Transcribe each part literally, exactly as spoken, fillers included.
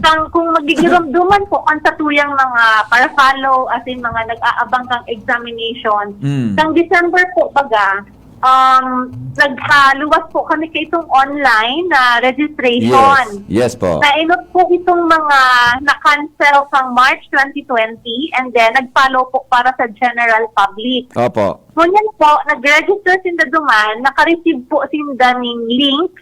Kang, kung magigiromdoman po, kan satuyang mga para-follow, as in, mga nag-aabang kang examination, Mm. kang December po, baga, um, naghaluwas po kami kaitong online na registration. Yes. Yes po. Nainot po itong mga na-cancel kang March twenty twenty, and then nag-follow po para sa general public. Opo. Ngunyan po, nag-register sinda duman, naka-receive po sinda ning link,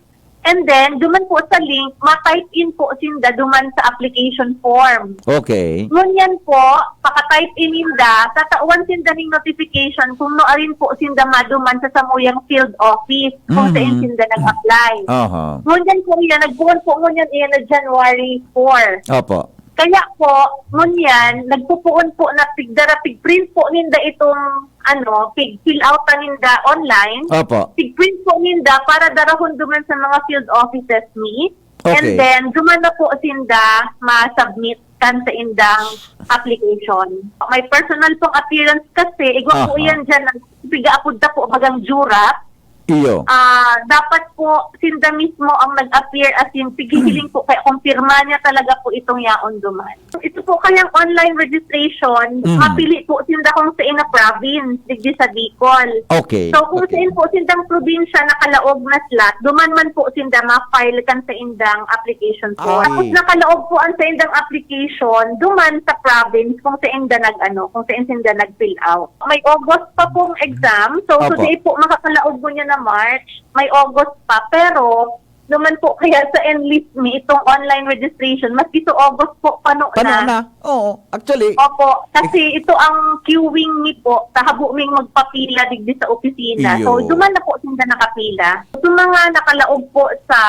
and then, duman po sa link, ma-type in po sinda duman sa application form. Okay. Ngunyan po, paka-type in ninda, tatawan sinda ning notification kung no arin po sinda maduman sa samuyang field office kung Mhm. saan sinda nag-apply. Aha. Ngunyan po yan, nagbuon po ngunyan yan na January four. Opo. Kaya po, ngunyan, nagpupuon po na pigdara, pigprint po ninda itong, ano, pig-fill out na ninda online. Opo. Pigprint po ninda para darahon duman sa mga field offices ni. And Okay. then, duman na po sinda ma-submit kan sa indang application. May personal pong appearance kasi, igwa po Aha. yan dyan, ang pigaapod ta po, bagang jurap. Iyo. Ah, dapat po sinda mismo ang nag-appear, as in, pighihiling po kaya kumpirma niya talaga po itong yaon duman. Ito po kayang online registration, Mhm. mapili po sinda kung sa ina province, digdi sa Bicol. Okay. So, kung Okay. sa po sindang probinsya nakalaog na slot, duman man po sinda ma-file kan sa indang application form. Ah. Tapos nakalaog po ang sa indang application, duman sa province kung sa inda nag-ano, kung sa sinda nag-fill out. May August pa pong exam, so Opo. today po makakalaog mo niya na March, may August pa, pero naman po kaya sa enlist me itong online registration, maski sa August po, pano, Pano na. na? Oo, actually. Opo, kasi ito ang queuing ni po, kahabo ming magpapila digdi sa opisina. Iyo. So, duman na po sinda nakapila. Sa mga nakalaog po sa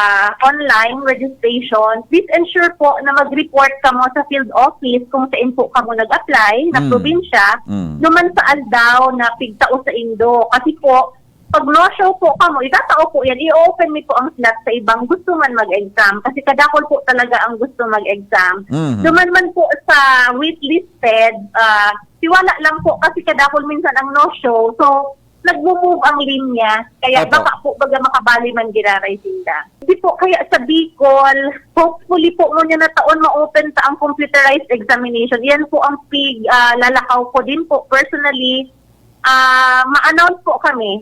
online registration, please ensure po na mag-report kamo sa field office kung saan po kamo nag-apply na Mm. probinsya, Mm. duman sa aldaw na pigtao sa indo. Kasi po, pag no-show po kamo, itatao po yan, i-open mi po ang slot sa ibang gusto man mag-exam. Kasi kadakol po talaga ang gusto mag-exam. Mhm. Duman man po sa waitlisted, ah, tiwala lang po kasi kadakol minsan ang no-show. So, nagmo-move ang linya. Kaya Opo. baka po baga makabali man giraray sinda. Hindi po kaya sa Bicol, hopefully po ngunyan na taon ma-open ta ang computerized examination. Yan po ang pig, ah, lalakaw ko din po personally. Ah, ma-announce po kami